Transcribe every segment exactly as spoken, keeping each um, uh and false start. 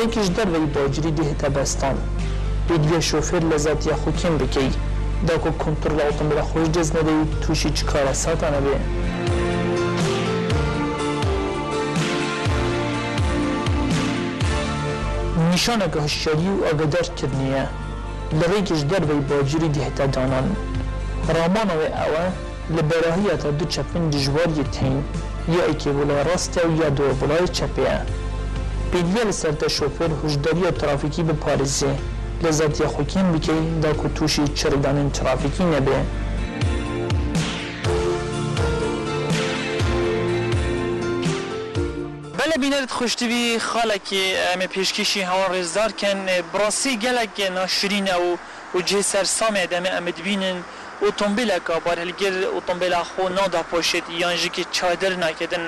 Yekî ji derveyî bacirî dihête bestan. Pêdiviya şofêr lezatiya xwe kêm bikey. Da ku kontrola otomobîla xwe ji dest nedeyî, tûşî çi karesata nebe. Nîşaneke hişyarî û agadarkirinê ye. Li rêkê ji derveyî bacirî dihête danan. Ramana wê ew e, li berahiya te du çepên dijwar yê tên, ya êkê wila rast e û ya dû wila çepê ye. Pêdiviya li ser te şofêr hişdariya trafîkî biparêze, lezatiya xwe kêm bike, da ku tûşî çi rêdanên trafîkî nebe. Belê bînerê xweştibî, xalekê em ê pêşkêşî hewa rêzdar kin. Bi rastî gelek naşirîn e û û cihê sersamê demê em dibînin, otombêleka barhilgir otombêla xwe nada poşêt yan jî ki çadir naketin.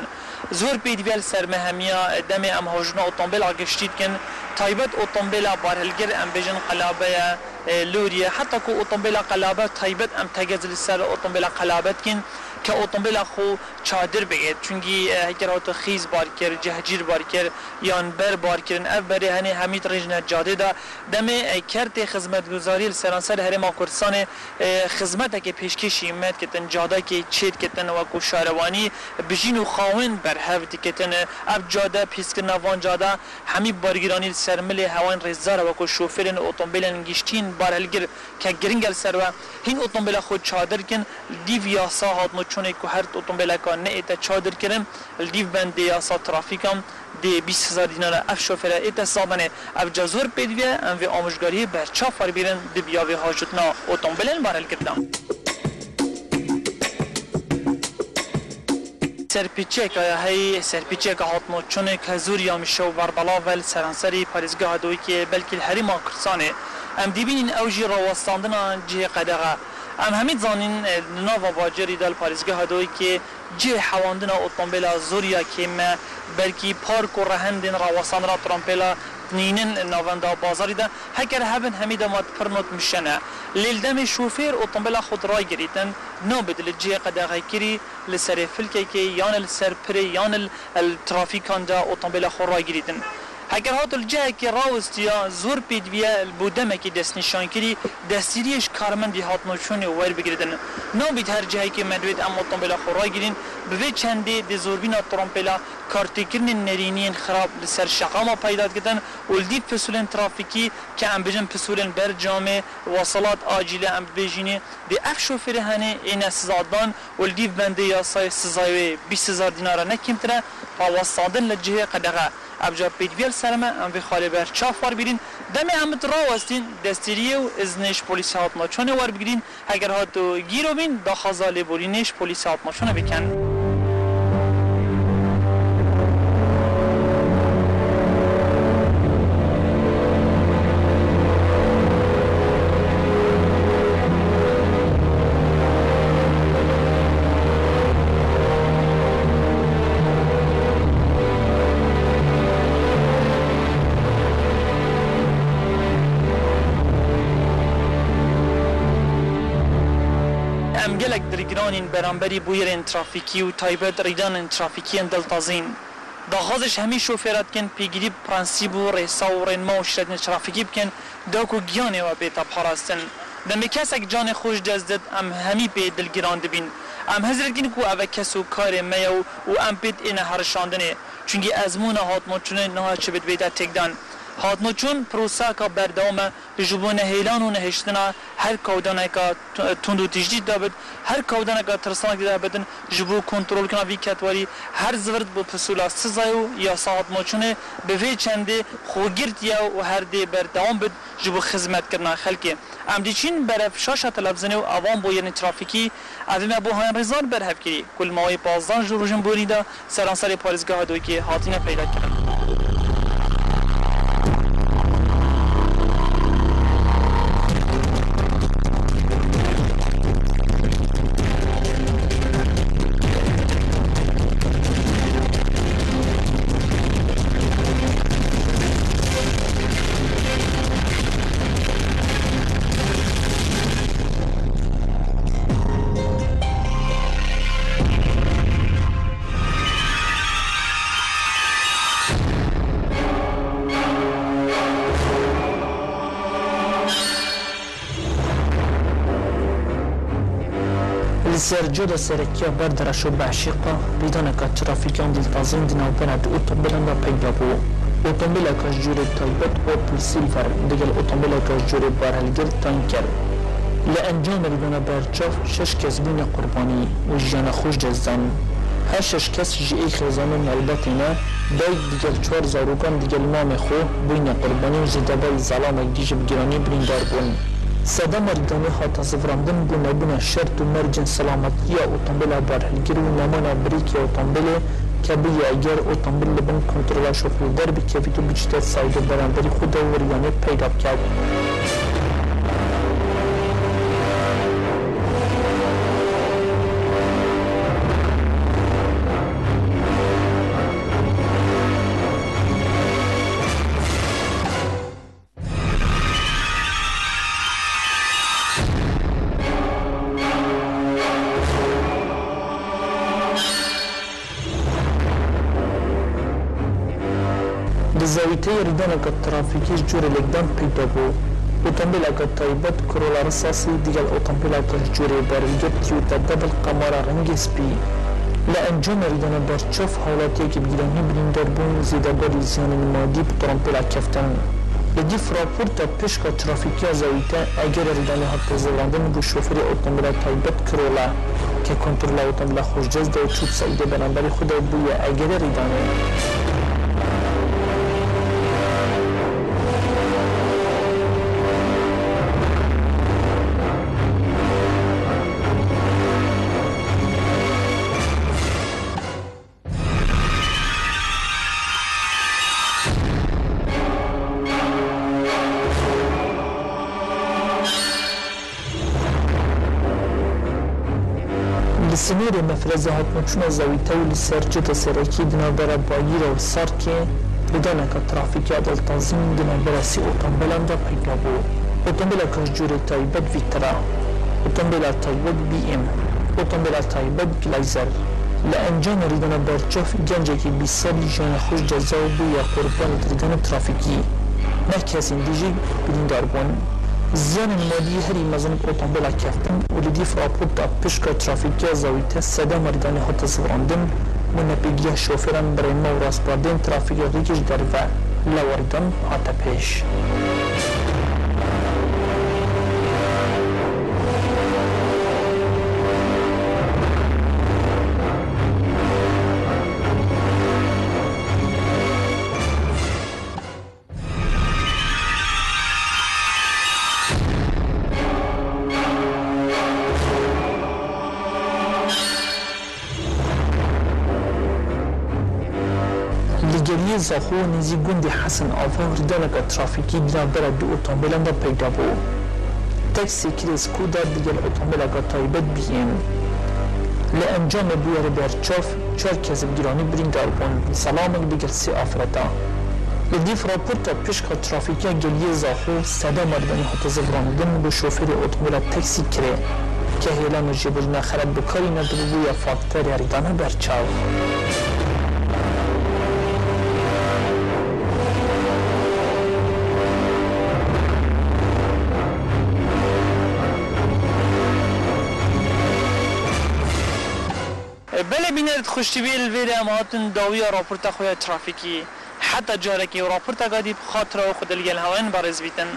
Zor pêdiviya li ser me hemiya demê em hewcûna otombêla giştî dikin. Taybet otombêla barhilgir em bêjin qelabe ye, e, lorî ye. Heta ku otombêla qelabe taybet em tegez li ser otombêla qelabe dikin ke otombêla xwe çadir bigêt. Çunkî, e, heger hate xîz bar kir, cehcîr bar kir, yan ber bar kirin. Ev berê henê hemî rêjine cadê de. Demê, e, kertê xizmetguzariyê li seranser Herêma Kurdistanê, e, xizmetekê pêşkêşî me dikitin, cadekê çê dikitin, wekû şarewanî bijîn û xawên berhev dikitin. Ev cade, pîskirina van cade, hemî bargiranî li ser milê hewan rêzdar e, wekû şofêrên otombêlên giştîn barhilgir ke giring e li ser we, hîn otombêla xwe çadir kin, li dîv yasa hatnoçûnê ku her otombêleka neête çadir kirin, li dîv bendê yasa trafîkan dê bîst hezar dînara ev şofêre ête sizadanê. Ev ca zor pêdiviye, em vê amûjgariyê berçav farbîrin di biya vê haştina otombêlên barhilgirdan. Serpêçiyeka ya heyî, serpêçiyeka hatnoçûnê ke zor ya mişe û berbelav e li seranserî parêzgeha Dawikê, belkî li Herêma Kurdistanê. Em dibînin ew jî rawestandina cihê qedexe. Em hemî dizanîn, e, li nava bajarî de li parêzgeha Dawikê cihê hewandina otombêla zor ya kêm e, belkî park û rehendên rawestandina trompêla nînin navenda bazarî de. Heger hebin hemî dema pir not mişe ne. Lê li demê şofêr otombêla xwe diragirîtin, nabit li cihê qedexekirî li serê filkekê, yan li ser pirê, yan li, li trafîkan de otombêla xwe ragirîtin. Heger hato li cihekê rawestiya zor pêdiviye bo demekê destnîşankirî, destgiriyê ji karmendî hatnoçûnê werbigiritin. Nabît her cihekê me divêt em otombêla xwe ragirîn, bi vê çendê dê zorbîna trompêla kartêkirinên nerîniyên xirab li ser şeqama peyda dikitin û li dîv pisûlên trafîkî ke em bijin pisûlên ber camê, weselat acîle em dibêjînê, dê ev şofêrê henê êne sizadan û li dîv bendê yasayê sizayê wê bîst hezar dînara ne kêmtir e, rawestandin li cihê qedexe. Ev ca pêdiviya li ser me, em vê xalê ber çav far bîrîn. Demê em bi rawestîn, destgiriyê û iznê ji polîsê hatina çonê werbigirîn. Heger hato gîro bîn, daxwaza lêborînê ji polîsê hatina çonê bikin. Em gelek dilgiranîn beramberî bûyerên trafîkî û taybet rêdanên trafîkî yên diltazîn. Daxwazê ji hemî şofêra dikin pêgirî bi prensîb û rêsa û rênma û şiretên trafîkî bikin, da ku giyanê we bête parastin. Demê kesek canê xwe ji dest did, em hemî pê dilgiran dibîn. Em hizir dikin ku ev e kes û karê me ye û, û em pê êne herişandinê. Çunkî ezmûna hatnoçûnê niha çi bit bête têkdan. Hatnoçûn proseka berdewam e, ji bo nehêlan û nehiştina her kawdaneka tu-, tund û tîjdî de bit, her kawdaneka tirsanek de bitin, ji bo kontrolkirina vî ketwarî her zivirt bi pisûla sizayê û yasa hatnoçûnê bi vê çendê xwe girtiye û her dê berdewam bit ji bo xizmetkirina xelkê. Em diçîn berev şaşa televizîonê û evan bûyerên trafîkî, evê me bo hayan rêzan berhev kirî, ku li mawê pazdeh ji rojên borî de seranserê parêzgeha Dawikê hatine peyda kirin. Li ser coda serekiya ber di reş û beşîqa rîdaneka trafîkiyan diltazîn di navbera du otomobîlan de peyda bû. Otomobîleka ji cûrê taybet Opel Silver digel otomobîleka ji cûrê barhilgir tanker. Li encamê rîdana berçav şeş kes bûne qurbanî û jiyana xwe ji dest dan. Her şeş kes ji ê xêzan û malbatê ne, dayik digel çar zarokan digel mamê xwe bûyne qurbanî û zêdebarî zelamek dî ji bi giranî birîndar bûn. Sedema rîdanê hate zivirandin bû nebûna şert û mercên selametiya otomobîla barhilgir û nemana birêkê otomobîlê ke bûye eger otomobîl li bin kontrola şofêrî derbikevît û biçîte saydê beramberî xwe de û rîdanê peyda biket. Di zawîteyê rîdaneke trafîkî ji cûrê lêkdan peyda bû. Otomobîleke taybet Corolla risasî digel otomobîleke ji cûrê berhilgir Toyota Double Camaro rengê spî. Li encamê rîdana berçav hawlatiyekî bi giranî birîndar bûn, zêdebarî ziyanên madî bi trompêla keftin. Li dîf raporta pişka trafîkiya zawîte, egerê rîdanê hate zivirandin bû şofêrê otomobîla taybet Corolla, ke kontrola otomobîla xwe ji dest da û çû di saîdê beramberî xwe de bûye egerê rîdanê. Li sînorê mefreza hatneçûna zawîte û li ser cida serekî di navbera Bagîra û Sarkê rîdaneke trafîkî ya diltazîn di navbera sê otomobîlan de peyda bû. Otomobîleka ji cûrê taybet Vitra, otomobîla taybet B M, otomobîla taybet Glazer. Li encamê rîdana berçav gencekî bîst salî jiyana xwe ji dest da û bûye qurbanê di rîdana trafîkî. Neh kesên dî jî birîndar bûn. Ziyanên madî herî mezin bi otomobîla keftin û li dîf raporta pişka trafîkiya zawîte sedema rîdanê hate zivirandin û nepêgiya şofêran bi rêma û rastbardên trafîkê rêkê ji derve lewa rîdan hate pêş. Li Geliyê Zaxo nêzî gundê Hesen Ava rîdaneke trafîkî di navbera du otomobîlan de peyda bû. Taksîkirê Skoda digel otomobîleke taybet B M. Li encamê bûyerê berçav çar kes bi giranî birîndar bûn, zelamek digel sê afireta. Li dîf raporta pişka trafîkiya Geliyê Zaxo sedema rîdanê hate zivirandin bû şofêrê otomobîla taksîkirê, ke hêlan û jêbirîna xereb bi karî nedibû bûye faktorê rîdana berçav. Belê bîner, di xweştî bê, li vê de em hatin dawiya raporta xwe ya trafîkî. Heta carekê û raporteka dî bi xatira û Xwedê li gel hewayan berêz bîtin.